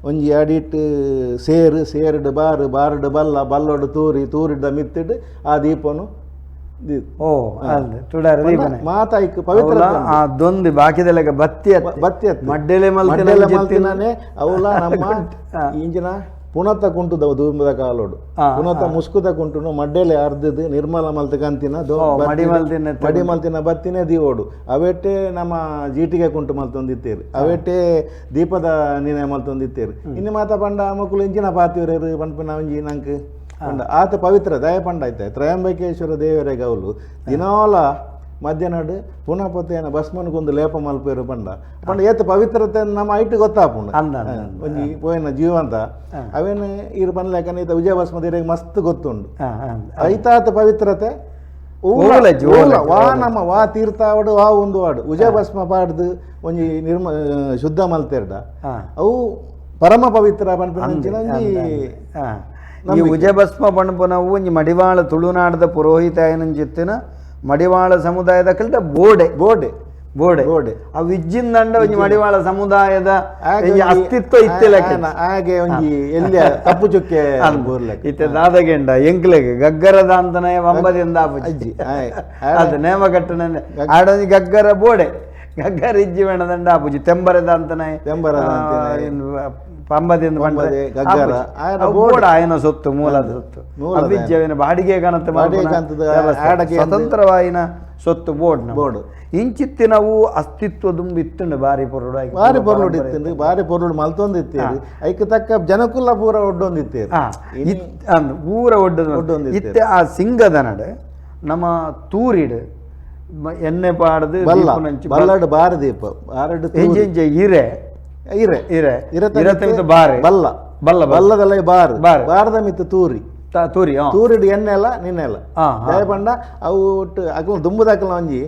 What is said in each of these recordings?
ಒಂಜಿ ಅಡಿಟ್ ಸೇರು, ಸೇರ್ಡ್ ಬಾರು, ಬಾರ್ಡ್ ಬಲ್ಲ, ಬಲ್ಲೊಡು ತೂರಿ, ತೂರಿದ ಮಿತ್ತಿಡ್ ಆ ದೀಪನು. ಓ ಅಂದ್ ತುಡಾರ ದೀಪನೆ. ಮಾತ ಐಕ್ ಪವಿತ್ರ. ಆ ದೊಂದಿ ಬಾಕಿದಲೆಗ ಬತ್ತಿ ಬತ್ತಿ ಮಡ್ಡೆಲೆ ಮಡ್ಡೆಲೆ ಮಲ್ತಿನನೆ. ಅವುಲ ನಮ್ಮ ಇಂಚಿನ ಪುಣತ ಕುಂಟುದ ದುಂಬದ ಕಾಲೋಡು ಪುಣತ ಮುಸ್ಕುದ ಕುಂಟುನು ಮಡ್ಡೆಲೆ ಅರ್ಧದು ನಿರ್ಮಲ ಮಲ್ತ ಕಂತಿನ ಮಡಿ ಮಲ್ತಿನ ಬತ್ತಿನೇ ದೀವೋಡು. ಅವೆಟ್ಟೆ ನಮ್ಮ ಜೀಟಿಗೆ ಕುಂಟು ಮಲ್ತೊಂದಿತ್ತೇರು, ಅವೆಟ್ಟೆ ದೀಪದ ನೀನೆ ಮಲ್ತೊಂದಿತ್ತೇರು. ಇನ್ನು ಮಾತ ಪಂಡ ಮಕ್ಕಳು ಇಂಚಿನ ಪಾತಿವ್ರೇರು ಪನ್ಪಿನ ಒಂಜಿ ನಂಕ್ ಪಂಡ ಆತ ಪವಿತ್ರ ದಯ ಪಂಡ ಐತೆ. ತ್ರಯಂಬಕೇಶ್ವರ ದೇವರ ಗೌಲು ದಿನಾಲ ಮಧ್ಯಾಹ್ನಡ್ ಪುನಃ ಪೊತ್ತೇನ ಭಸ್ಮನ್ ಕುಂದು ಲೇಪ ಮಲ್ಪೇರು ಪಂಡ ಪಂಡ ಏತ್ ಪವಿತ್ರತೆ ನಮ್ಮ ಐಟ್ ಗೊತ್ತಾಪುಂಡು. ಒಂಜಿ ಪೋಯಿನ ಜೀವಂತ ಅವೇನು ಈರು ಪನ್ಲೆಕನೆ ಈತ ವಿಜಯ ಭಸ್ಮ ದೇವರಿಗೆ ಮಸ್ತ್ ಗೊತ್ತುಂಡು. ಐತಾತ ಪವಿತ್ರತೆ ವಾ ನಮ್ಮ ವಾ ತೀರ್ಥಾವಡು ವಾ ಒಂದು ವಾಡು ವಿಜಯ ಭಸ್ಮ ಪಾಡ್ದು ಒಂಜಿ ನಿರ್ಮ ಶುದ್ಧ ಮಲ್ತೆರ್ಡ ಅವು ಪರಮ ಪವಿತ್ರ ಪನ್ಪಿನ ಒಂಜಿ. ಈ ವಿಜಯ ಭಸ್ಮ ಪನ್ಪುನವು ಒಂಜಿ ಮಡಿವಾಳ ತುಳುನಾಡದ ಪುರೋಹಿತ ಆಯನಂಚಿತ್ತಿನ ಮಡಿವಾಳ ಸಮುದಾಯದ ಕಲ್ಟ ಬೋಡೆ ಬೋಡೆ ಬೋಡೆ ಬೋಡೆ ಅವು ಇಜ್ಜಿಂದಂಡ ಒಂಜಿ ಮಡಿವಾಳ ಸಮುದಾಯದ ಅಸ್ತಿತ್ವ ಇತ್ತಿಲ್ಲ. ಹಾಗೆ ಒಂಜಿ ಎಲ್ಲಿ ತಪ್ಪು ಚುಕ್ಕೆ ಇತ್ತೆ ದಾದಗೆಂಡ ಎಂಕ್ಲೆಗ್ ಗಗ್ಗರದ ಅಂತನೇ ಒಂಬದಿಂದ ಅಜ್ಜಿ ಅದು ನೇಮ ಕಟ್ಟಣ ಆಡೊಂಜಿ ಗಗ್ಗರ ಬೋಡೆ ಗಗ್ಗರ ಇಜ್ಜಿ ಬೇಣದಂಡ ಆಪುಜಿ ತೆಂಬರದ ಅಂತನೇ ತೆಂಬರದ ಪಂಬದಿಂದ ಗಗ್ಗರ ಬೋಡ ಆಯನ ಸೊತ್ತು ಮೂಲದ ಸೊತ್ತು ಅವಿಜ್ಜವಿನ ಬಾಡಿಗೆ ಗಣತೆ ಸ್ವತಂತ್ರವಾಯಿನ ಸೊತ್ತು ಬೋರ್ಡ್ ಬೋರ್ಡ್ ಇಂಚಿತ್ತಿನವು ಅಸ್ತಿತ್ವ ದುಂಬು ಇತ್ತುಂಡು ಬಾರಿ ಪೊರುಡು ಬಾರಿ ಪೊರುಡು ಇತ್ತುಂಡು ಬಾರಿ ಪೊರುಡು ಮಲ್ತೊಂದು ಇತ್ತೇರು ಐಕ್ ತಕ್ಕ ಜನಕುಲ ಪೂರ ಒಡ್ಡೊಂದು ಇತ್ತೇರು ಪೂರ ಒಡ್ಡೊಂದು ಇತ್ತೆ. ಆ ಸಿಂಗದ ನಡೆ ನಮ್ಮ ತೂರಿಡು ಎಣ್ಣೆ ಪಾಡ್ದು ಬಲ್ಲಡು ಬಾರಿ ದೀಪ ಬಾರಡು ಇರೆ ಇರೆ ಇರೆ ಇರೆ ಬಾರೆ ಬಲ್ಲ ಬಲ್ಲ ಬಲ್ಲದಲ್ಲ ಬಾರು ಬಾರದ ಮಿತ್ತು ತೂರಿ ತೂರಿ ತೂರಿಡು ಎಣ್ಣೆಲ್ಲ ನಿನ್ನೆಲ್ಲ ದಯ ಪಂಡ ಅವು ಒಟ್ಟು ಅಕಲ್ ದುಂಬುದಕಲ ಒಂಜಿ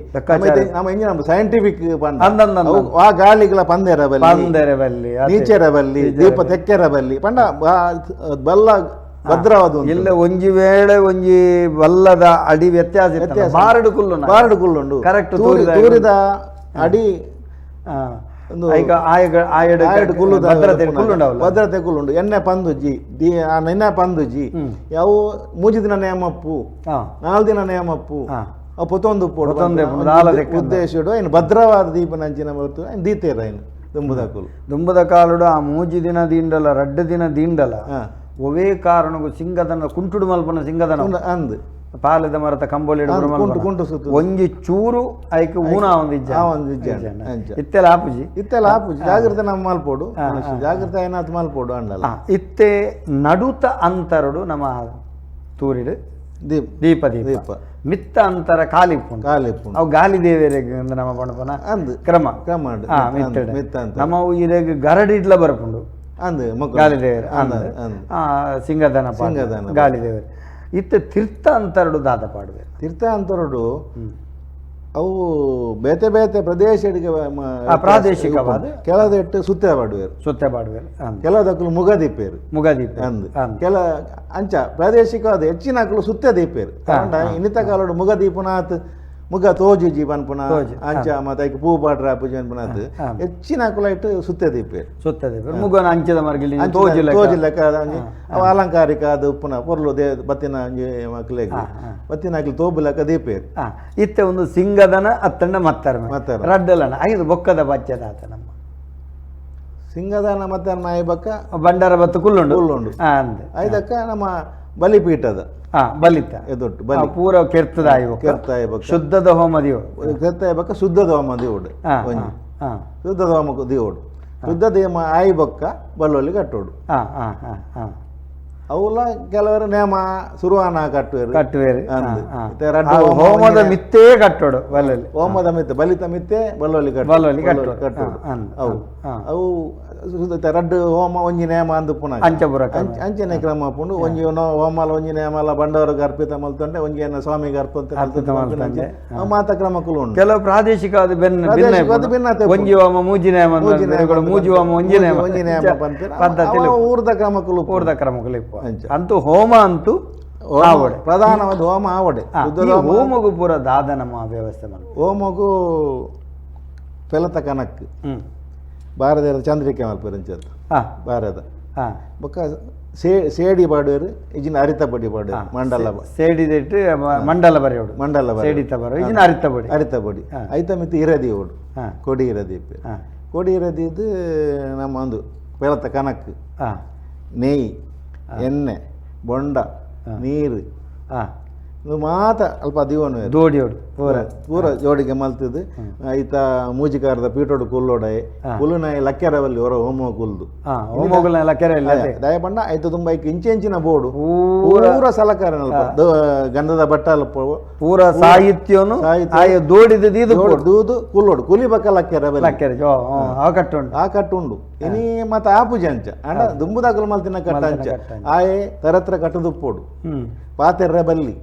ನಮ್ಮ ಇಂಜಿ ನಮ್ಮ ಸೈಂಟಿಫಿಕ್ ಪಂಡ ಆ ಗಾಳಿಗಳ ಪಂದೆರ ಬಲ್ಲಿ ಪಂದೆರ ಬಲ್ಲಿ ನೀಚೆರ ಬಲ್ಲಿ ದೀಪ ತೆಕ್ಕೆರ ಬಲ್ಲಿ ಪಂಡ ಬಲ್ಲ ಭದ್ರವಾದ. ಇಲ್ಲ ಒಂಜಿ ವೇಳೆ ಒಂಜಿ ಬಲ್ಲದ ಅಡಿ ವ್ಯತ್ಯಾಸ ಬಾರಡು ಕುಲ್ಲು ಬಾರಡು ಕುಲ್ಲುಂಡು ಕರೆಕ್ಟ್. ತೂರಿದ ಅಡಿ ಭದ್ರತೆ ಕುಲ್ಲುಂಡು. ಎಣ್ಣೆ ಪಂದುಜಿ ನೆನ್ನೆ ಪಂದುಜಿ ಯಾವ ಮೂಜಿ ದಿನ ನೇಮಪ್ಪು ನಾಲ್ ದಿನ ನೇಮಪ್ಪು ಪೊತ್ತೊಂದು ಉದ್ದೇಶಡು ಏನು ಭದ್ರವಾದ ದೀಪನಂಚಿನ ದೀತೇರ ಏನು ದುಂಬುದ ದುಂಬುದ ಕಾಲುಡು ಆ ಮೂಜಿ ದಿನ ದಿಂಡಲ ರಡ್ಡು ದಿನ ದಿಂಡಲ ಒವೇ ಕಾರಣಗೂ ಸಿಂಗದನ ಕುಂಟುಡು ಮಲ್ಪನ ಸಿಂಗದನ ಅಂದ್ ಪಾಲದ ಮರತ ಕಂಬೊಳಿ ಒಂಜಿ ಚೂರು ಐಕ್ ಊನ ಒಂದು ಇತ್ತೆಲ್ಲ ಆಪುಜಿ ಇತ್ತೆಲ್ಲ ಆಪುಜಿ. ಜಾಗ್ರತೆ ನಮ್ಮ ಮಲ್ಪೋಡು ಜಾಗ್ರತೆ ಏನಾತ್ ಮಲ್ಪೋಡು ಅಂಡಲ್ಲ. ಇತ್ತೆ ನಡುತ ಅಂತರಡು ನಮ್ಮ ತೂರಿಡು ದೀಪ ದೀಪ ದೀಪ ಮಿತ್ತ ಅಂತರ ಖಾಲಿ ಖಾಲಿ ಅವು ಗಾಲಿ ದೇವರಿಗೆ ನಮ್ಮ ಪಣಪನ ಅಂದ್ ಕ್ರಮ ಕ್ರಮ ಮಿತ್ತ ನಮ್ಮ ಇರೆಗ್ ಗರಡಿ ಇಡ್ಲ ಬರ್ಪುಂಡು ಅಂದ್ ಗಾಲಿ ದೇವರು ಸಿಂಗದನ ಸಿಂಗದನ ಗಾಲಿ ದೇವರು. ಇತ್ತೆ ತೀರ್ಥ ಅಂತರಡು ದಾದ ಪಾಡುವೆ ತೀರ್ಥ ಅಂತರಡು ಅವು ಬೇತೆ ಬೇತೆ ಪ್ರದೇಶಕ್ಕೆ ಪ್ರಾದೇಶಿಕವಾದ ಕೆಲದೆಟ್ಟು ಸುತ್ತೆ ಪಾಡುವೆರು ಸುತ್ತೆ ಪಾಡುವೆರು ಕೆಲದಕ್ಕಲು ಮುಗ ದೀಪೇರು ಮುಗ ದೀಪ ಅಂದ್ ಕೆಲ ಅಂಚ ಪ್ರಾದೇಶಿಕವಾದ ಹೆಚ್ಚಿನ ಅಕಲು ಸುತ್ತೆ ದೀಪೇರು. ಇನ್ನಿತ ಕಾಲಡು ಮುಗ ದೀಪನಾಥ್ ಮುಗ ತೋಜುಜಿ ಪನ್ಪುನ ಅಂಚ ಮತ್ತೆ ಐಕ್ ಪೂ ಪಾಡ್ರ ಪೂಜೆ ಪನ್ಪುನಾಥ್ ಹೆಚ್ಚಿನ ಅಕುಲ ಇಟ್ಟು ಸುತ್ತೆ ದೀಪೇರು ಸುತ್ತೆ ದೀಪ ಮುಗನ ಅಂಚದ ಮರ್ಗಿಲಿ ತೋಜು ಲೆಕ್ಕ ಅವು ಅಲಂಕಾರಿಕ ಅದು ಉಪ್ಪುನ ಪೊರ್ಲು they ಬತ್ತಿನ ಒಂಜಿ ಮಕ್ಳಿಗೆ ಬತ್ತಿನ ಅಕ್ಲು ತೋಬು ಲೆಕ್ಕ ದೀಪೇರು. ಇತ್ತೆ ಒಂದು ಸಿಂಗದನ ಅತ್ತಂಡ ಮತ್ತರ ಮತ್ತರ ರಡ್ಡಲನ ಐದು ಬೊಕ್ಕದ ಬಚ್ಚದ ಆತ ನಮ್ಮ ಸಿಂಗದನ ಮತ್ತೆ ಮಾಯಿ ಬಕ್ಕ ಬಂಡಾರ ಬತ್ತು ಕುಲ್ಲುಂಡು ಕುಲ್ಲುಂಡು ಐದಕ್ಕ ನಮ್ಮ ಬಲಿಪೀಠದ ಬಲಿತ ಎದೊಟ್ಟು ಬಲಿ ಪೂರ ಕೆರ್ತದ ಕೆರ್ತಾಯ ಶುದ್ಧದ ಹೋಮ ದೇವು ಕೆರ್ತಾಯ ಬಕ್ಕ ಶುದ್ಧದ ಹೋಮ ದೇವುಡು ಶುದ್ಧದ ಹೋಮ ದೇವುಡು ಶುದ್ಧ ದೇಮ ಆಯಿ ಬೊಕ್ಕ ಬಲ್ಲೊಲ್ಲಿ ಕಟ್ಟೋಡು. ಅವುಲ ಕೆಲವರು ನೇಮ ಸುರುವಾನ ಕಟ್ಟುವೆರು ಕಟ್ಟುವೆರು ಹೋಮದ ಮಿತ್ತೇ ಕಟ್ಟೋಡು ಬಲ್ಲಲ್ಲಿ ಹೋಮದ ಮಿತ್ತೆ ಬಲಿತ ಮಿತ್ತೆ ಬಲ್ಲೊಲ್ಲಿ ಬಲ್ಲೊಲ್ಲಿ ಕಟ್ಟೋಡು. ಅವು ಅವು ರಡ್ಡು ಹೋಮ ಒಂಜಿ ನೇಮ ಅಂದು ಪುನಃ ಅಂಚಪುರ ಅಂಚನೆ ಕ್ರಮ ಪುಂಡು ಒಂಜಿ ಹೋಮಲ ಒಂಜಿ ನೇಮಲ ಬಂಡವರಿಗೆ ಅರ್ಪಿತ ಮಲ್ತೊಂಡೆ ಒಂಜಿ ಏನ ಸ್ವಾಮಿಗೆ ಅರ್ಪಿತ ಮಾತ ಕ್ರಮಕ್ಕೂ ಉಂಟು. ಕೆಲವು ಪ್ರಾದೇಶಿಕ ಭಿನ್ನತೆ ಒಂಜಿ ಹೋಮ ಮೂಜಿ ನೇಮ ಮೂಜಿ ಹೋಮ ಒಂಜಿ ನೇಮ ಒಂಜಿ ನೇಮ ಪದ್ಧತಿ ಊರ್ದ ಕ್ರಮಕ್ಕೂ ಊರ್ದ ಕ್ರಮಕ್ಕೂ ಇಪ್ಪ ಅಂತೂ ಹೋಮ ಅಂತೂ ಪ್ರಧಾನವಾದ ಹೋಮ ಆವಡೆ. ಹೋಮಗೂ ಪೂರ ದಾದ ನಮ್ಮ ವ್ಯವಸ್ಥೆ ಹೋಮಗೂ ಪೆಲತ ಕನಕ್ ಭಾರತ ಚಂದ್ರಿಕೆ ಮಲ್ಪೆರ್ ಭಾರತ ಬೊಕ್ಕ ಸೇಡಿ ಪಾಡುವೆರ್ ಇಜಿನ ಅರಿತ ಪೊಡಿ ಪಾಡುವೆರ್ ಮಂಡಲ ಸೇಡಿದಿಟ್ಟು ಮಂಡಲ ಬರೆಯೋಡು ಮಂಡಲ ಸೇಡಿತ ಬರೋ ಇಜಿನ ಅರಿತ ಪೊಡಿ ಅರಿತ ಪೊಡಿ ಐತ ಮಿತ್ತು ಇರದಿ ಓಡು ಕೊಡಿ ಇರದಿ ಕೊಡಿ ಇರದಿದ್ದು ನಮ್ಮ ಒಂದು ಪೆಲತ್ತ ಕನಕ್ ನೆಯ್ ಎಣ್ಣೆ ಬೊಂಡ ನೀರು ಮಾತ ಅಲ್ಪ ದಿವನು ದೋಡಿಯೋಡು ಪೂರ ಪೂರ ಜೋಡಿಗೆ ಮಲ್ತದ್ದು ಐತ ಮೂಜಿಕಾರದ ಪೀಟೋಡು ಕುಲ್ಲೋಡಾಯಿ ಕುಲ್ಲುನಾಯಿ ಲಕ್ಕೆರವಲ್ಲಿ ಹೊರ ಹೋಮ ಕುಲ್ದು ಹೋಮಗುಲ್ನ ಲಕ್ಕೆರ ಇಲ್ಲ ದಯ ಪಂಡ ಐತ ತುಂಬ ಐಕ್ ಇಂಚೆ ಇಂಚಿನ ಬೋರ್ಡು ಪೂರ ಸಲಕಾರ ಗಂಧದ ಬಟ್ಟ ಅಲ್ಪ ಪೂರ ಸಾಹಿತ್ಯನು ದೋಡಿದ ದೂದು ಕುಲ್ಲೋಡು ಕುಲಿ ಬಕ್ಕ ಲಕ್ಕೆರವಲ್ಲಿ ಲಕ್ಕೆರ ಆ ಕಟ್ಟುಂಡು ಆ ಕಟ್ಟುಂಡು ಇನಿ ಮತ್ತೆ ಆ ಪೂಜೆ ಅಂಚ ಅಂಡ ದುಂಬುದಾಕಲು ಮಲ್ತಿನ ಕಟ್ಟ ಅಂಚ ಆಯೆ ತರತ್ರ ಕಟ್ಟುದುಪ್ಪೋಡು ಪಾತೆರ್ರ ಬಲ್ಲಿ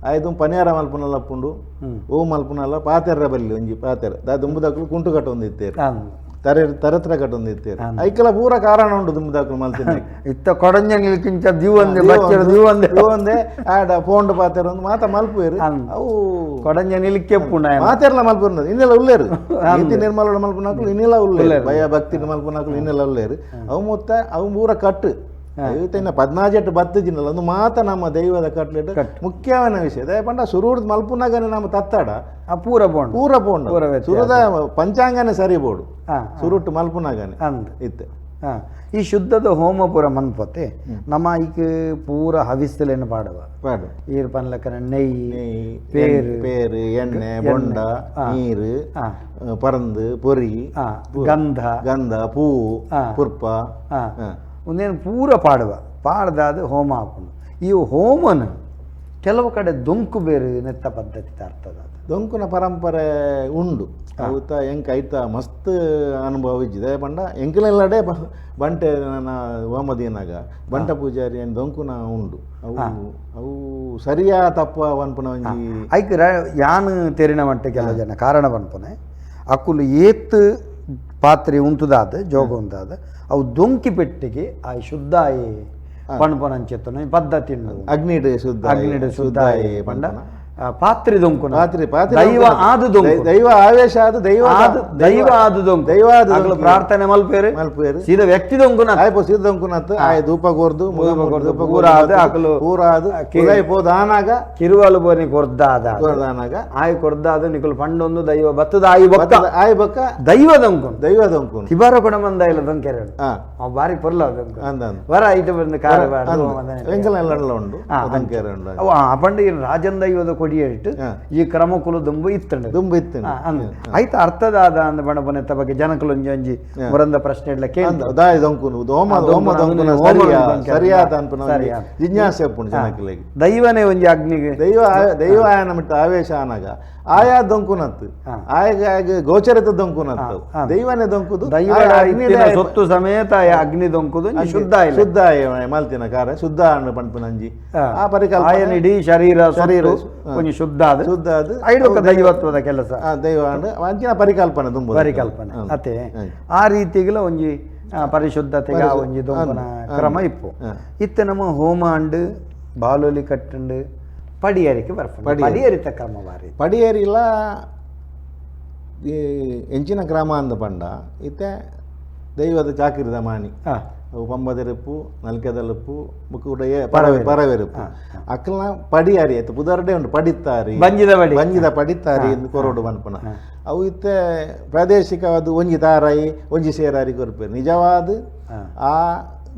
ಆಯ್ತು ಪನಿಯಾರ ಮಲ್ಪುನಲ್ಲ ಪುಂಡು ಓ ಮಲ್ಪುನಲ್ಲ ಪಾತೆರ್ರ ಬಲ್ಲಿ ಒಂಜಿ ಪಾತೆರ ದಾ ದುಂಬುದಾಕಲು ಕುಂಟು ಕಟ್ಟೊಂದಿತ್ತೇರು ತರತ್ರ ಕಟ್ಟೊಂದಿತ್ತೇರು ಐಕೆಲ್ಲ ಪೂರ ಕಾರಣ ಉಂಡು ದುಂಬುದಾಕಲು ಮಲ್ತಿನ ಇತ್ತ ಕೊಡಂಜ ನಿಲ್ಕಿಂಚ ದಿವಂದೆ ಬಚ್ಚರು ದಿವಂದೆ ದಿವಂದೆ ಆಡ ಪೋಂಡು ಪಾತೆರ ಒಂದು ಮಾತ ಮಲ್ಪುವೇರು ಅವು ಕೊಡಂಜ ನಿಲ್ಕೆ ಪುಣ ಮಾತೆರ್ಲ ಮಲ್ಪುನ ಇನ್ನೆಲ್ಲ ಉಲ್ಲೇರು ನೀತಿ ನಿರ್ಮಲ ಮಲ್ಪುನಾಕಲು ಇನ್ನೆಲ್ಲ ಉಲ್ಲೇರು ಭಯ ಭಕ್ತಿ ಮಲ್ಪುನಾಕಲು ಇನ್ನೆಲ್ಲ ಉಲ್ಲೇರು ಅವು ಮುತ್ತ ಅವು ಪೂರ ಕಟ್ಟು ಇನ್ನ ಪದ್ನಾಜೆಟ್ಟು ಬತ್ತು ಜಿನ್ನಲ್ಲ ಒಂದು ಮಾತ ನಮ್ಮ ದೈವದ ಕಟ್ಲೆಟ್ ಮುಖ್ಯವಾದ ವಿಷಯ ದಯ ಪಂಡ ಸುರೂರ್ದ ಮಲ್ಪುನಾಗನೆ ನಮ್ಮ ತತ್ತಾಡ ಪೂರ ಬೋಂಡು ಪೂರ ಪೋಂಡು ಸುರದ ಪಂಚಾಂಗನೆ ಸರಿ ಬೋಡು ಸುರುಟ್ಟು ಮಲ್ಪುನಾಗನೆ ಇತ್ತು. ಈ ಶುದ್ಧದ ಹೋಮ ಪೂರ ಮನ್ಪೊತೆ ನಮ್ಮ ಈಗ ಪೂರ ಹವಿಸ್ತಲೇನು ಪಾಡುವ ಪಾಡು ಈರ್ ಪನ್ಲಕ್ಕನ ನೆಯ್ಯಿ ಪೇರು ಪೇರು ಎಣ್ಣೆ ಬೊಂಡ ನೀರು ಪರಂದು ಪೊರಿ ಗಂಧ ಗಂಧ ಹೂವು ಪುರ್ಪ ಒಂದೇನು ಪೂರ ಪಾಡುವ ಪಾಡ್ದಾದ ಹೋಮ ಹಾಕೊಂಡು ಈ ಹೋಮನ ಕೆಲವು ಕಡೆ ದೊಂಕು ಬೇರೆ ನೆತ್ತ ಪದ್ಧತಿ ತರ್ತದ ದೊಂಕುನ ಪರಂಪರೆ ಉಂಡು ಅವುತ ಎಂಕ್ ಐತ ಮಸ್ತ್ ಅನುಭವ ಇಜ್ಜಿದೆ ಪಂಡ ಎಂಕಲೆಲ್ಲಡೆ ಬಂಟೆ ನನ್ನ ಹೋಮದಿನಾಗ ಬಂಟ ಪೂಜಾರಿ ಏನು ದೊಂಕುನ ಉಂಡು ಅವು ಅವು ಸರಿಯಾ ತಪ್ಪ ವನ್ಪುನ ಒಂಜಿ ಐಕ್ ಯಾನು ತೆರಿನ ಮಟ್ಟ ಕೆಲವು ಜನ ಕಾರಣ ಪನ್ಪುನೆ ಅಕುಲು ಏತ್ ಪಾತ್ರೆ ಉಂತುದಾದ ಜೋಗ ಉಂತಾದ ಅವು ದೊಂಕಿ ಪೆಟ್ಟಿಗೆ ಆ ಶುದ್ಧ ಆಯಿ ಪಣಪನಂಚೆತ್ತನ ಪದ್ಧತಿ ಉಂಡು ಅಗ್ನಿಡ್ ಶುದ್ಧ ಅಗ್ನಿಡ್ ಶುದ್ಧ ಪಂಡ ಪಾತ್ರೆ ದೊಂಕು ಪಾತ್ರೆ ಪಾತ್ರೆ ದೈವ ಆದು ದೊಂಕು ದೈವ ಆವೇಶ ಆದು ದೈವ ದೈವ ಆದು ದೊಂಕು ದೈವ ಆದು ಪ್ರಾರ್ಥನೆ ಮಲ್ಪೇರು ಮಲ್ಪೇರು ಸೀದಾ ವ್ಯಕ್ತಿ ದೊಂಕುನ ಆಯ್ಪೋ ಸೀದ ದೊಂಕುನತ್ತು ಆಯ್ ಧೂಪ ಕೋರ್ದು ಕೋರ್ದು ಪೂರ ಆದ ಅಕಲು ಪೂರ ಆದು ಕುಲೈ ಪೋದಾನಾಗ ಕಿರುವಾಲು ಬೋನಿ ಕೊರ್ದಾದ ಕೊರ್ದಾನಾಗ ಆಯ್ ಕೊರ್ದಾದ ನಿಕುಲು ಪಂಡೊಂದು ದೈವ ಬತ್ತದ ಆಯಿ ಬೊಕ್ಕ ಆಯ್ ಬೊಕ್ಕ ದೈವ ದೊಂಕು ದೈವ ದೊಂಕು ತಿಬಾರ ಕೊಡ ಮಂದ ಇಲ್ಲ ದೊಂಕೆರೆ ಅವ್ ಬಾರಿ ಪೊರ್ಲ ದೊಂಕು ವರ ಐತ ಬಂದು ಕಾರ ಎಂಕಲ ಉಂಡು ದೊಂಕೆರೆ ಉಂಡು ಅವ ಪಂಡ ಈ ರಾಜನ್ ದೈವದ ಕೊಡಿಯ ಇಟ್ಟು ಈ ಕ್ರಮಕುಲು ದುಂಬು ಇತ್ತಂಡು ದುಂಬು ಇತ್ತಂಡು ಆಯ್ತು ಅರ್ಥದಾದ ಅಂದ ಬಣಪನೆತ್ತ ಬಗ್ಗೆ ಜನಕುಲು ಒಂಜಿ ಒಂಜಿ ಮುರಂದ ಪ್ರಶ್ನೆ ಇಡ್ಲ ಕೇಂದ್ರ ದಾಯ ದೊಂಕುನು ಹೋಮ ಹೋಮ ದೊಂಕುನ ಸರಿಯಾದ ಅನ್ಪುನ ಜಿಜ್ಞಾಸೆ ಉಪ್ಪುಂಡು ಜನಕುಲೆಗ್ ದೈವನೇ ಒಂಜಿ ಅಗ್ನಿಗೆ ದೈವ ದೈವ ಆಯನ ಮಿಟ್ಟ ಆವೇಶ ಆನಾಗ ಆಯಾ ದೊಂಕುನತ್ತು ಆಯಗ ಆಗ ಗೋಚರಿತ ದೊಂಕುನತ್ತು ದೈವನೇ ದೊಂಕುದು ದೈವ ಸೊತ್ತು ಸಮೇತ ಅಗ್ನಿ ದೊಂಕುದು ಶುದ್ಧ ಶುದ್ಧ ಮಲ್ತಿನ ಕಾರ ಶುದ್ಧ ಅಣ್ಣ ಪನ್ಪುನಂಜಿ ಆ ಪರಿಕಲ್ಪನೆ ಆಯನ ಇಡೀ ಶರೀರ ಶರೀರ ಒಂಜಿ ಶುದ್ಧ ಅದು ಶುದ್ಧ ಅದು ಐಡೊಕ್ಕ ದೈವತ್ವದ ಕೆಲಸ ದೈವ ಅಂಚಿನ ಪರಿಕಲ್ಪನೆ ತುಂಬ ಪರಿಕಲ್ಪನೆ ಅತ್ತೆ ಆ ರೀತಿಗಳ ಒಂಜಿ ಪರಿಶುದ್ಧತೆಗೆ ಆ ಒಂಜಿ ದೊಂಕುನ ಕ್ರಮ ಇಪ್ಪು ಇತ್ತೆ ನಮ್ಮ ಹೋಮ ಅಂಡು ಬಾಲೊಲಿ ಕಟ್ಟಂಡು ಪಡಿಯರಿಗೆ ಬರ್ಪುಂಡು ಪಡಿಯರಿತ ಕ್ರಮ ಬಾರಿ ಪಡಿಯರಿಲ ಈ ಎಂಚಿನ ಕ್ರಮ ಅಂದ ಪಂಡ ಇತ್ತೆ ದೈವದ ಚಾಕಿರಿದ ಮಾಣಿ ಅವು ಪಂಬದೆರುಪ್ಪು ನಲ್ಕೆದಲುಪ್ಪು ಬುಕ್ಕ ಪರವೆರುಪ್ಪು ಅಕ್ಕಲ್ನ ಪಡಿಯಾರಿ ಆಯ್ತು ಪುದರ್ಡೆ ಉಂಟು ಪಡಿತಾರಿ ಬಂಜಿದ ಪಡಿ ಬಂಜಿದ ಪಡಿತಾರಿ ಎಂದು ಕೊರೋಡು ಪನ್ಪುನ ಅವು ಇತ್ತೆ ಪ್ರಾದೇಶಿಕವಾದ ಒಂಜಿ ತಾರಾಯಿ ಒಂಜಿ ಸೇರಾರಿ ಕೊರ್ಪೇರು ನಿಜವಾದ ಆ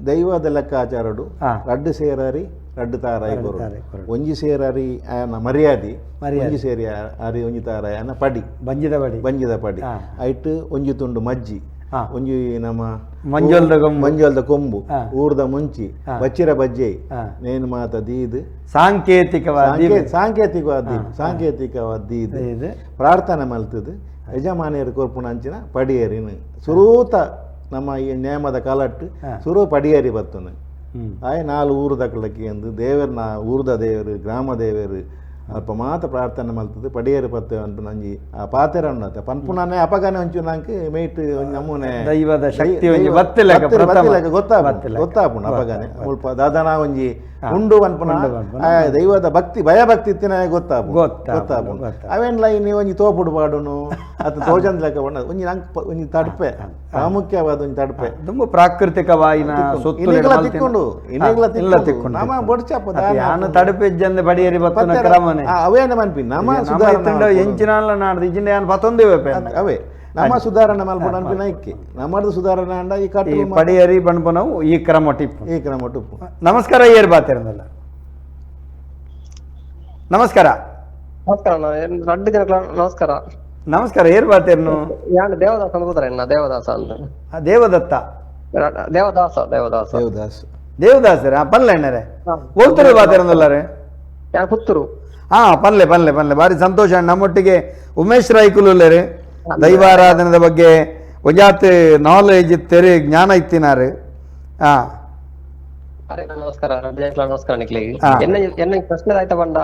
ದೈವದ ಲೆಕ್ಕಾಚಾರಡು ರಡ್ಡು ಸೇರಾರಿ ರಡ್ಡು ತಾರಾಯಿ ಕೊರೋಡು ಒಂಜಿ ಸೇರಾರಿ ಆಯನ ಮರ್ಯಾದೆ ಒಂಜಿ ಸೇರಿ ಅರಿ ಒಂಜಿ ತಾರಾಯಿ ಆಯನ ಪಡಿ ಬಂಜಿದ ಪಡಿ ಬಂಜಿದ ಪಡಿ ಐಟ್ ಒಂಜಿ ತುಂಡು ಮಜ್ಜಿ ಒಂಜಿ ನಮ್ಮ ಮಂಜಲ್ದ ಕೊಂಬು ಮಂಜಲ್ದ ಕೊಂಬು ಊರ್ದ ಮುಂಚಿ ಬಚ್ಚಿರ ಬಜ್ಜೆ ನೇನು ಮಾತ ದೀದ್ ಸಾಂಕೇತಿಕವಾದ ಸಾಂಕೇತಿಕವಾದ ಸಾಂಕೇತಿಕವಾದ ದೀದ್ ಪ್ರಾರ್ಥನೆ ಮಲ್ತದು ಯಜಮಾನಿಯರು ಕೊರ್ಪುಣ ಅಂಚಿನ ಪಡಿಯರಿನ ಸುರೂತ ನಮ್ಮ ಈ ನೇಮದ ಕಾಲಟ್ಟು ಸುರು ಪಡಿಯರಿ ಬತ್ತನು ಆಯ್ ನಾಲ್ ಊರುದ ಕಳಕಿ ಎಂದು ದೇವರನ ಊರ್ದ ದೇವರು ಗ್ರಾಮ ದೇವರು ಅಲ್ಪ ಮಾತ ಪ್ರಾರ್ಥನೆ ಮಲ್ತದೆ ಪಡಿಯರು ಪತ್ತೆ ಅನ್ಪುನ ಅಂಜಿ ಆ ಪಾತೆರ ಉನ್ನತೆ ಪನ್ಪುನಾನೆ ಅಪಗಾನೆ ಒಂಚು ನಂಗೆ ಮೇಟ್ ಒಂಜಿ ನಮೂನೆ ದೈವದ ಶಕ್ತಿ ಒಂಜಿ ಬತ್ತಿಲೆಕ್ಕ ಬತ್ತಿಲೆಕ್ಕ ಗೊತ್ತಾಪುಂಡು ಗೊತ್ತಾಪುಂಡು ಅಪಗಾನೆ ಮುಲ್ಪ ದಾದನ ಒಂಜಿ ಉಂಡು ಪನ್ಪುನ ದೈವದ ಭಕ್ತಿ ಭಯಭಕ್ತಿ ಇತ್ತಿನ ಗೊತ್ತಾಪು ಗೊತ್ತಾಪು. ಅವೇನ್ಲ ಇನ್ನು ಒಂಜಿ ತೋಪುಡು ಪಾಡುನು ಅತ್ತ ತೋಜಂದ್ ಲೆಕ್ಕ ಪಂಡ ಒಂಜಿ ನಂಕ್ ಒಂಜಿ ತಡ್ಪೆ, ಪ್ರಾಮುಖ್ಯವಾದ ಒಂಜಿ ತಡ್ಪೆ. ತುಂಬ ಪ್ರಾಕೃತಿಕವಾಯಿನ ತಿಕ್ಕೊಂಡು ತಿಕ್ಕೊಂಡು ನಮ್ಮ ಬೊಡ್ಚಪ್ಪ ಯಾನು ತಡಪೆ ಇಜ್ಜಂದೆ ಬಡಿಯರಿ ಬತ್ತನ ಕ್ರಮನೆ ಅವೇನ ಮನ್ಪಿ ನಮ್ಮ ಸುಧಾರಣೆ ಎಂಚಿನಾಲ ನಾಡ್ದು ಇಜ್ಜಿಂದ ಯಾನ್ ಪತ್ತೊಂದೇವೆ ಅವೇ ನಮ್ಮ ಸುಧಾರಣೆ ಮಲ್ಪುಂಡು ಅನ್ಪಿನ ಇಕ್ಕಿ ನಮ್ಮದು ಸುಧಾರಣೆ ಅಂಡ ಈ ಕಟ್ಟು ಪಡಿಯರಿ ಪನ್ಪುನವು ಈ ಕ್ರಮ ಟಿಪ್ಪು ಈ ಕ್ರಮ ಟಿಪ್ಪು. ನಮಸ್ಕಾರ ಏರ್ ಬಾತಿರಂದಲ್ಲ. ನಮಸ್ಕಾರ ನಮಸ್ಕಾರ ರಡ್ಡು ಜನಕ್ಲ ನಮಸ್ಕಾರ. ನಮಸ್ಕಾರ ಏರ್ ಬಾತಿರ್ನು ಯಾನ್ ದೇವದಾಸ ಅಂತ ಕೂತಾರೆ ಎನ್ನ ದೇವದಾಸ ಅಂತ. ದೇವದತ್ತ ದೇವದಾಸ ದೇವದಾಸ ದೇವದಾಸ್ ದೇವದಾಸರ ಪನ್ಲೆ ಅಣ್ಣರೇ ಹೋಗ್ತಾರೆ ಬಾತಿರಂದಲ್ಲಾರೆ ಯಾನ್ ಪುತ್ತೂರು. ಹಾ ಪನ್ಲೆ ಪನ್ಲೆ ಪನ್ಲೆ ಭಾರಿ ಸಂತೋಷ. ನಮ್ಮೊಟ್ಟಿಗೆ ಉಮೇಶ್ ರಾಯ್ಕುಲುಲ್ಲೇರು ದೈವಾರಾಧನದ ಬಗ್ಗೆ ಒಂಜಾತ್ ನಾಲೆಜ್ ಇತ್ತೇರಿ ಜ್ಞಾನ ಇತ್ತಿನಾರು. ಹಾ ನಮಸ್ಕಾರ ನಮಸ್ಕಾರ ನಿಕ್ಲಿಗೆ. ಎನ್ನ ಪ್ರಶ್ನೆ ಆಯ್ತಾ ಬಂಡ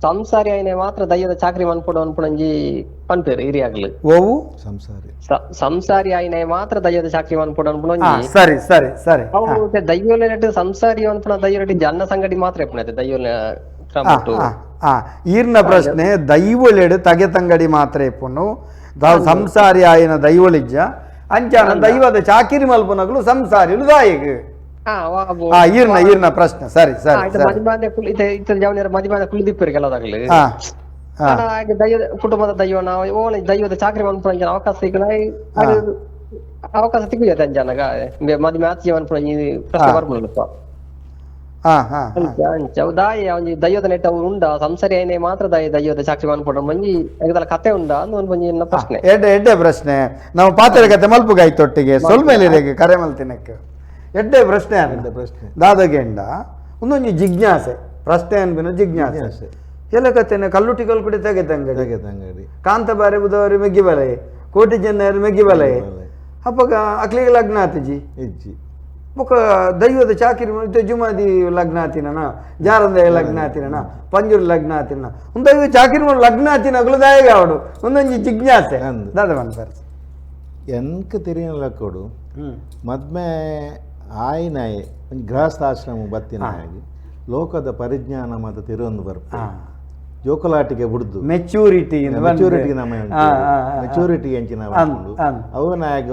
ಸಂಸಾರಿ ಆಯ್ನೆ ಮಾತ್ರ ದೈವದ ಚಾಕ್ರಿ ಮನ್ಪುಡು ಅನ್ಪುಣಂಜಿ ಪನ್ಪೇರು ಹಿರಿಯಾಗ್ಲು. ಓವು ಸಂಸಾರಿ ಸಂಸಾರಿ ಆಯ್ನೆ ಮಾತ್ರ ದೈವದ ಚಾಕ್ರಿ ಮನ್ಪುಡು ಅನ್ಪುಣಂಜಿ. ಸರಿ ಸರಿ ಸರಿ. ಅವು ದೈವಲೆ ಸಂಸಾರಿ ಅನ್ಪುಣ ದೈವ ಜನ್ನ ಸಂಗಡಿ ಮಾತ್ರ ಎಪ್ಪುನೈತೆ ದೈವ ಈರ್ನ ಪ್ರಶ್ನೆ ದೈವಳೆಡು ತಗೆ ತಂಗಡಿ ಮಾತ್ರ ಇಪ್ಪುನು ತಾವು ಸಂಸಾರಿ ಆಯನ ದೈವಳಿಜ್ಜ ಅಂಚಾನ ದೈವದ ಚಾಕಿರಿ ಮಲ್ಪುನಗಳು ಸಂಸಾರಿ ದಾಯಿಗ್. ಈರ್ನ ಈರ್ನ ಪ್ರಶ್ನೆ ಸರಿ ಸರಿ. ಕುಟುಂಬದ ದೈವನ ದೈವದ ಚಾಕ್ರಿ ಮನ್ಪುನ ಅವಕಾಶ ಅವಕಾಶ ತಿಕ್ಕುಜ ಅಂಜಾನಗ ಮದಿಮೆ ಆಚೆ ಮನ್ಪುನ ಪ್ರಶ್ನೆ ಬರ್ಪುನಲ್ಪ. ದಾಯ ಒಂಜಿ ದೈವದ ನೆಟ್ಟ ಉಂಡ ಸಂಸಾರಿ ಐನೆ ಮಾತ್ರ ದಾಯ ದೈವದ ಸಾಕ್ಷಿ ಮನ್ಪುಡ ಮಂಜಿ ಎಗದಲ ಕತೆ ಉಂಡ ಅಂದ್ ಒಂದ್ ಒಂಜಿ ಎನ್ನ ಪ್ರಶ್ನೆ. ಎಡ್ಡೆ ಎಡ್ಡೆ ಪ್ರಶ್ನೆ. ನಾವು ಪಾತ್ರೆ ಕತೆ ಮಲ್ಪುಗಾಯ್ತೊಟ್ಟಿಗೆ ಸೊಲ್ಮೇಲೆ ಕರೆ ಮಲ್ತಿನಕ್ಕೆ ಎಡ್ಡೆ ಪ್ರಶ್ನೆ ಎಡ್ಡೆ ಪ್ರಶ್ನೆ ದಾದಗೆಂಡ ಒಂದೊಂಜಿ ಜಿಜ್ಞಾಸೆ ಪ್ರಶ್ನೆ ಅನ್ಬಿನ ಜಿಜ್ಞಾಸೆ ಎಲ್ಲ ಕತೆನೆ ಕಲ್ಲುಟಿ ಕಲ್ಕುಡಿ ತೆಗೆ ತಂಗಡಿ ತಂಗಡಿ ಕಾಂತ ಬಾರಿ ಬುಧವಾರಿ ಮೆಗ್ಗಿ ಬಲೆ ಕೋಟಿ ಜನ ಮೆಗ್ಗಿ ಬಲೆ ಅಪ್ಪಗ ಅಕ್ಲಿಗೆ ಲಗ್ನ ಆತಿಜಿ ಇಜ್ಜಿ ಬೊಕ ದೈವದ ಚಾಕಿರಿ ಜುಮಾದಿ ಲಗ್ನ ಆತಿನ ಜಾರಂದ ಲಗ್ನ ಆತಿನ ಪಂಜೂರು ಲಗ್ನ ಆತಿನ ಒಂದು ದೈವ ಚಾಕಿರಿ ಲಗ್ನ ಆತಿನ ದಾಯಗ ಅವಡು ಒಂದೊಂಜಿ ಜಿಜ್ಞಾಸೆ ದಾದ ಪನ್ಪರ್ ಎನ್ಕ ತಿರಿಯಲಕ್ಕೋಡು ಮದ್ಮೆ ಆಯ್ನಾಯೆ ಒಂಜಿ ಗೃಹಸ್ಥಾಶ್ರಮ ಬತ್ತಿನಾಗಿ ಲೋಕದ ಪರಿಜ್ಞಾನ ಮತ್ತು ತಿರುವೊಂದು ಬರ್ಪ ಜೋಕಲಾಟಿಗೆ ಬುಡ್ದು ಮೆಚೂರಿಟಿ ಮೆಚೂರಿಟಿ ನಮ್ಮ ಮೆಚೂರಿಟಿ ಎಂಚಿನ ಅವು ನಾಯಕ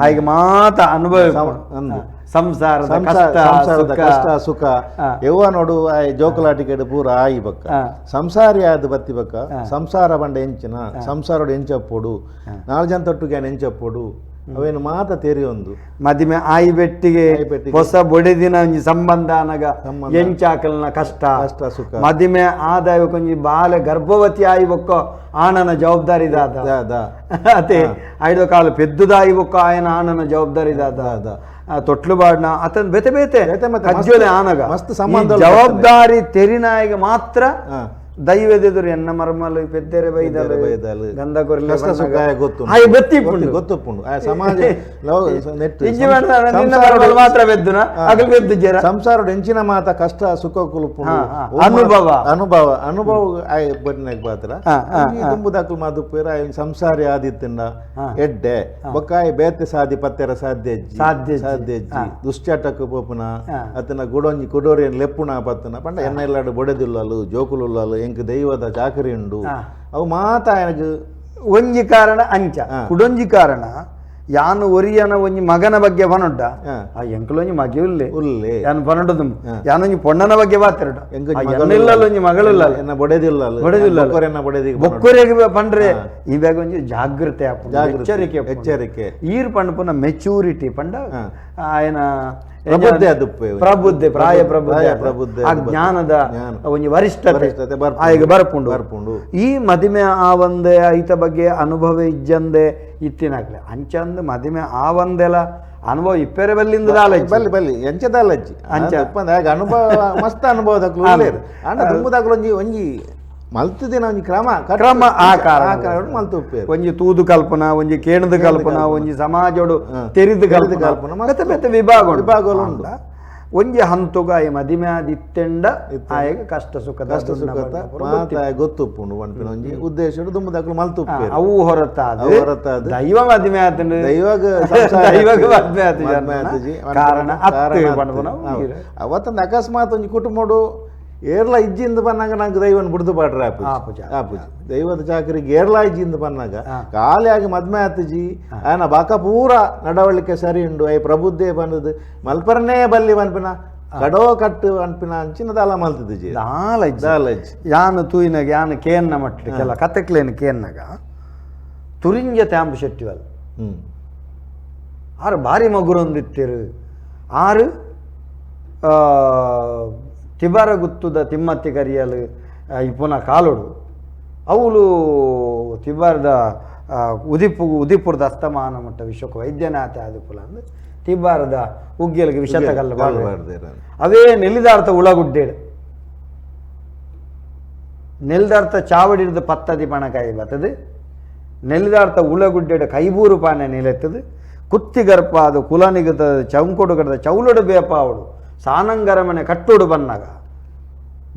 ಆಯ್ಕೆ ಮಾತ ಅನುಭವ ಸಂಸಾರದ ಸಂಸಾರದ ಕಷ್ಟ ಸುಖ ಯವ್ವ ನೋಡು ಜೋಕಲಾಟಿಕೆ ಪೂರ ಆಯಿ ಬಕ್ಕ ಸಂಸಾರಿ ಆದ ಬತ್ತಿ ಬಕ್ಕ ಸಂಸಾರ ಬಂಡ ಎಂಚಿನ ಸಂಸಾರೋಡು ಎಂಚಪ್ಪೋಡು ನಾಲ್ ಜನ ತೊಟ್ಟುಗೆ ಎಂಚಪ್ಪೋಡು ಅವೇನು ಮಾತ ತೆರಿಯೊಂದು ಮದಿಮೆ ಆಯಿ ಬೆಟ್ಟಿಗೆ ಹೊಸ ಬೊಡೆದಿನ ಒಂಜಿ ಸಂಬಂಧ ಅನಗ ಎಂಚಾಕಲ್ನ ಕಷ್ಟ ಕಷ್ಟ ಸುಖ ಮದಿಮೆ ಆದಾಯ ಕೊಂಜಿ ಬಾಲೆ ಗರ್ಭವತಿ ಆಯಿ ಬೊಕ್ಕ ಆಣನ ಜವಾಬ್ದಾರಿ ದಾದ ಅತೆ ಐದು ಕಾಲ ಪೆದ್ದುದಾಯಿ ಬೊಕ್ಕ ಆಯನ ಆಣನ ಜವಾಬ್ದಾರಿ ದಾದ ತೊಟ್ಲು ಬಾಡ್ನ ಅತನ್ ಬೇತೆ ಬೇತೆ ಕಜ್ಜೊಲೆ ಆನಗ ಮಸ್ತ್ ಸಂಬಂಧ ಜವಾಬ್ದಾರಿ ತೆರಿನಾಯಿಗೆ ಮಾತ್ರ ದೈವದೆದುರು ಎನ್ನ ಮರ್ಮಲು ಪೆದ್ದೆರೆ ಬೈದಲು ಬೈದಲು ಗಂಧ ಕೊರ್ಲೆ ಕಷ್ಟ ಸುಖ ಗೊತ್ತು ಆಯ್ ಬತ್ತಿಪ್ಪುಂಡು ಗೊತ್ತುಪ್ಪುಂಡು ಆ ಸಮಾಜ ಮಾತ್ರ ಬೆದ್ದುನ ಅಗಲ್ ಬೆದ್ದುಜರ ಸಂಸಾರದ ಎಂಚಿನ ಮಾತ ಕಷ್ಟ ಸುಖ ಕುಲುಪುಂಡು ಅನುಭವ ಅನುಭವ ಅನುಭವ ಆಯ್ ಬನ್ನಕ್ ಪಾತ್ರ ತುಂಬುದಾಕಲು ಮಾದುಪ್ಪೇರ ಆಯ್ ಸಂಸಾರಿ ಆದಿತ್ತಿಂಡ ಎಡ್ಡೆ ಬೊಕ್ಕಾಯಿ ಬೇತೆ ಸಾದಿ ಪತ್ತೆರ ಸಾಧ್ಯ ಸಾಧ್ಯ ಸಾಧ್ಯ ದುಶ್ಚಟಕ್ಕೆ ಪೋಪುನ ಅತನ ಗುಡೊಂಜಿ ಕುಡೋರಿಯನ್ ಲೆಪ್ಪುನ ಪತ್ತನ ಪಂಡ ಎನ್ನ ಇಲ್ಲಾಡು ಬೊಡೆದಿಲ್ಲಲು ಜೋಕುಲುಲ್ಲಲು ಎಂಕ್ ದೈವದ ಚಾಕರಿ ಉಂಡು ಅವು ಮಾತ ಒಂಜಿ ಕಾರಣ ಅಂಚ ಕುಡೊಂಜಿ ಕಾರಣ ಯಾನು ಒರಿಯನ ಒಂಜಿ ಮಗನ ಬಗ್ಗೆ ಪನೊಡ್ಡ ಆ ಎಂಕಲೊಂಜಿ ಮಗೆ ಉಲ್ಲೆ ಉಲ್ಲೆ ಯಾನು ಪನೊಡ್ಡದು ಯಾನೊಂಜಿ ಪೊಣ್ಣನ ಬಗ್ಗೆ ಬಾತಿರಡ ಎನ್ನಿಲ್ಲಲ್ಲ ಒಂಜಿ ಮಗಳಿಲ್ಲ ಎನ್ನ ಬೊಡೆದಿಲ್ಲ ಬೊಡೆದಿಲ್ಲ ಬೊಡೆದಿ ಬೊಕ್ಕೊರೆಗೆ ಪಂಡ್ರೆ ಈ ಬ್ಯಾಗ್ ಒಂಜಿ ಜಾಗೃತೆ ಆಪುಂಡು ಎಚ್ಚರಿಕೆ ಎಚ್ಚರಿಕೆ ಈರ್ ಪಂಡ ಮೆಚೂರಿಟಿ ಪಂಡ ಆಯನ ಪ್ರಬುದ್ಧೆ ಪ್ರಾಯ ಪ್ರಬುದ್ಧೆ ಆ ಜ್ಞಾನದ ಒಂಜಿ ವರಿಷ್ಠತೆ ಆಯ್ಗೆ ಬರ್ಪುಂಡು ಬರ್ಪುಂಡು ಈ ಮದಿಮೆ ಆ ಒಂದೇ ಐತ ಬಗ್ಗೆ ಅನುಭವ ಇಜ್ಜಂದೆ ಇತ್ತಿನಾಗ್ಲೆ ಅಂಚಂದು ಮದಿಮೆ ಆ ಒಂದೆಲ ಅನುಭವ ಇಪ್ಪೆರೆ ಬಲ್ಲಿಂದ ದಾಲಜ್ಜಿ ಬಲ್ಲಿ ಬಲ್ಲಿ ಎಂಚ ದಾಲಜ್ಜಿ ಅಂಚ ಅನುಭವ ಮಸ್ತ್ ಅನುಭವ ದಕ್ಲು ಅಂಡ ತುಂಬುದಾಕ್ಲು ಒಂಜಿ ಒಂಜಿ ಮಲ್ತದಿನ ಒಂಜಿ ಕ್ರಮ ಕ್ರಮ ಆ ಕಾರಣ ಮಲ್ತು ಒಂಜಿ ತೂದು ಕಲ್ಪನಾ ಒಂಜಿ ಕೇಣದ ಕಲ್ಪನಾ ಒಂಜಿ ಸಮಾಜೋಡು ತೆರಿದು ಕಲ್ಪನಾ ಮತ್ತೆ ಮತ್ತೆ ವಿಭಾಗ ವಿಭಾಗಗಳು ಉಂಟು. ಒಂಜಿ ಹಂತುಗ ಆಯ ಮದಿಮೆ ಆದಿತ್ತೆಂಡ ಆಯಗ ಕಷ್ಟ ಸುಖದ ಕಷ್ಟ ಸುಖದ ಮಾತಾಯ ಗೊತ್ತುಪ್ಪುಂಡು ಪನ್ಪಿನ ಒಂಜಿ ಉದ್ದೇಶಡು ದುಂಬುದಕುಲು ಮಲ್ತುಪ್ಪೇರು. ಅವು ಹೊರತಾದ ಅವು ಹೊರತಾದ. ದೈವ ಮದಿಮೆ ಆತಂಡು ದೈವಗ ದೈವಗ ಮದ್ಮೆ ಆತಿಜಿ ಕಾರಣ ಅತ್ತು ಪನ್ಪುನ ಅವತ್ತೊಂದು ಅಕಸ್ಮಾತ್ ಒಂಜಿ ಕುಟುಂಬಡು ಏರ್ಲ ಇಜ್ಜಿಂದ ಬನ್ನಾಗ ನಂಗೆ ದೈವನ್ ಬುಡ್ದು ಪಾಡ್ರೆ ಆಪುಜಿ, ಆಪುಜಿ ದೈವದ ಚಾಕರಿಗೆ ಏರ್ಲ ಇಜ್ಜಿಂದ ಬನ್ನಾಗ ಖಾಲಿಯಾಗಿ ಮದ್ಮೆ ಆತಜಿ ಆಯನ ಬಾಕ ಪೂರ ನಡವಳಿಕೆ ಸರಿ ಉಂಡು I ಪ್ರಬುದ್ಧೆ ಬಂದದ್ದು ಮಲ್ಪರನೇ ಬಲ್ಲಿ ಪನ್ಪಿನ ಕಡೋ ಕಟ್ಟು ಅನ್ಪಿನ ಅಂಚಿನ ದಾಲ ಮಲ್ತದಿಜಿ ದಾಲ ಇಜ್ಜಿ. ದಾಲ ಇಜ್ಜಿ. ಯಾನು ತೂಯಿನಾಗ ಯಾನು ಕೇನ್ನ ಮಟ್ಟ ಕೆಲ ಕತೆಕ್ಲೇನು ಕೇನ್ನಾಗ ತುರಿಂಜ ತ್ಯಾಂಬು ಶೆಟ್ಟಿವಲ್ ಹ್ಮ್ ಆರು ಭಾರಿ ಮಗುರೊಂದಿತ್ತಿರು ಆರು ತಿಬಾರ ಗುತ್ತುದ ತಿಮ್ಮತ್ತಿ ಕರಿಯಲು ಇಪ್ಪುನ ಕಾಲುಡು ಅವುಲು ತಿಬಾರದ ಉದಿಪು ಉದಿಪುರದ ಅಸ್ತಮಾನ ಮಟ್ಟ ವಿಶ್ವಕ್ಕೆ ವೈದ್ಯನಾಥ ಆದಿಪುಲ ಅಂದ್ ತಿಬಾರದ ಉಗ್ಗೆಲಗೆ ವಿಷತ ಕಲ್ಲು ಕಲ್ಲು ಬಾರ್ದೆ. ಬಾರ್ದೆರ್. ಅವೇ ನೆಲ್ಲಿದಾರ್ಥ ಉಳಗುಡ್ಡೇಡು ನೆಲ್ದಾರ್ಥ ಚಾವಡಿಡ್ದು ಪತ್ತದಿ ಪಣಕಾಯಿ ಬರ್ತದೆ ನೆಲ್ಲಿದಾರ್ಥ ಉಳ್ಳಗುಡ್ಡೆಡು ಕೈಬೂರು ಪಾನೆ ನಿಲೆತ್ತದು ಕುತ್ತಿ ಗರ್ಪಾದು ಕುಲನಿಗದ ಚೌಂಕೊಡು ಕಡದ ಚೌಲೊಡು ಬೇಪಾವಡು ಸಾನಂಗರಮನೆ ಕಟ್ಟೋಡು ಬನ್ನಾಗ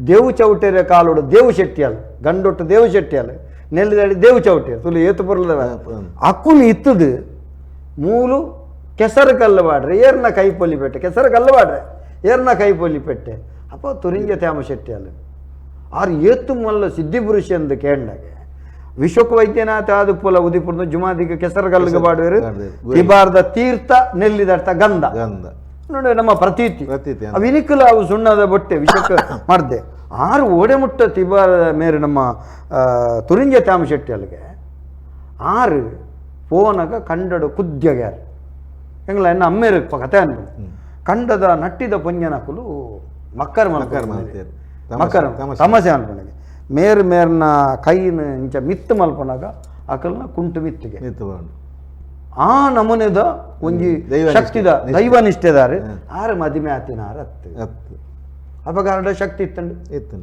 ದೇವು ಚೌಟೆರೆ ಕಾಲೋಡು ದೇವು ಶೆಟ್ಟಿಯಲ್ ಗಂಡೊಟ್ಟು ದೇವು ಶೆಟ್ಟಿಯಲ್ ನೆಲ್ಲಿದಾಡಿ ದೇವು ಚೌಟೆ ತುಲು ಏತು ಪೊರ್ಲದ ಅಕ್ಕುಲು ಇತ್ತದು ಮೂಲು ಕೆಸರು ಕಲ್ಲು ಬಾಡ್ರೆ ಏರ್ನ ಕೈ ಪೊಲಿ ಪೆಟ್ಟೆ ಕೆಸರು ಕಲ್ಲು ಬಾಡ್ರೆ ಏರ್ನ ಕೈ ಪೊಲಿ ಪೆಟ್ಟೆ ಅಪ್ಪ ತುರಿಂಜ ತ್ಯಾಮ ಶೆಟ್ಟಿಯಲ್ ಆರು ಏತು ಮಲ್ಲ ಸಿದ್ಧಿ ಪುರುಷ ಎಂದು ಕೇಂಡಾಗೆ ವಿಶ್ವಕ ವೈದ್ಯನಾಥ ಆದುಪುಲ ಉದಿಪುರದ ಜುಮಾದಿಗೆ ಕೆಸರು ಕಲ್ಲಿಗೆ ಬಾಡುವರು ಬಾಡ್ದೇರು. ತಿಬಾರ್ದ ತೀರ್ಥ ನೆಲ್ಲಿದರ್ಥ ಗಂಧ ಗಂಧ ನೋಡಿ ನಮ್ಮ ಪ್ರತೀತಿ ಪ್ರತೀತಿ ಅವು ಇನಿಕುಲ ಅವು ಸುಣ್ಣದ ಬೊಟ್ಟೆ ವಿಷಕ್ಕೆ ಮಾಡ್ದೆ ಆರು ಓಡೆ ಮುಟ್ಟ ತಿಬಾರ ಮೇರೆ ನಮ್ಮ ತುರಿಂಜ ತ್ಯಾಮ ಶೆಟ್ಟಿ ಅಲ್ಲಿಗೆ ಆರು ಪೋನಗ ಕಂಡಡು ಕುದ್ಯಗ್ಯಾರ ಎಂಗ್ಲ ಎನ್ನ ಅಮ್ಮೇರು ಕತೆ ಅನ್ಬೋದು ಕಂಡದ ನಟ್ಟಿದ ಪೊಂಜನಕುಲು ಮಕ್ಕರ್ ಮಕ್ಕರ್ ಮಲ್ತೇರು. ಮಕ್ಕರ್ ತಮಾಷೆ. ತಮಾಷೆ ಅನ್ಪಣಗೆ ಮೇರು ಮೇರ್ನ ಕೈನ ಇಂಚ ಮಿತ್ತು ಮಲ್ಪನಾಗ ಅಕಲ್ನ ಕುಂಟು ಮಿತ್ತಿಗೆ ನಿತ್ತು ಬಾಂಡು ಆ ನಮೂನೆದ ಒಂಜಿ ದೈವನಿಷ್ಠೆ. ಶಕ್ತಿದ ದೈವನಿಷ್ಠೆದಾರೆ ಆರು ಮದಿಮೆ ಆತಿನಾರ ಅತ್ತು ಅತ್ತು ಅಪಗಾರಡ ಶಕ್ತಿ ಇತ್ತಂಡು ಇತ್ತು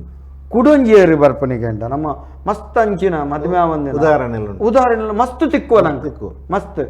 ಕುಡೊಂಜಿಯರು ಬರ್ಪನಿಗೆ ಅಂಡ ನಮ್ಮ ಮಸ್ತ್ ಅಂಚಿನ ಮದುವೆ ಒಂದಿನ ಉದಾಹರಣೆ ಎಲ್ಲ ಉಂಟು. ಉದಾಹರಣೆ ಎಲ್ಲ ಮಸ್ತ್ ತಿಕ್ಕುವ ನಂಗೆ ತಿಕ್ಕು. ಮಸ್ತ್.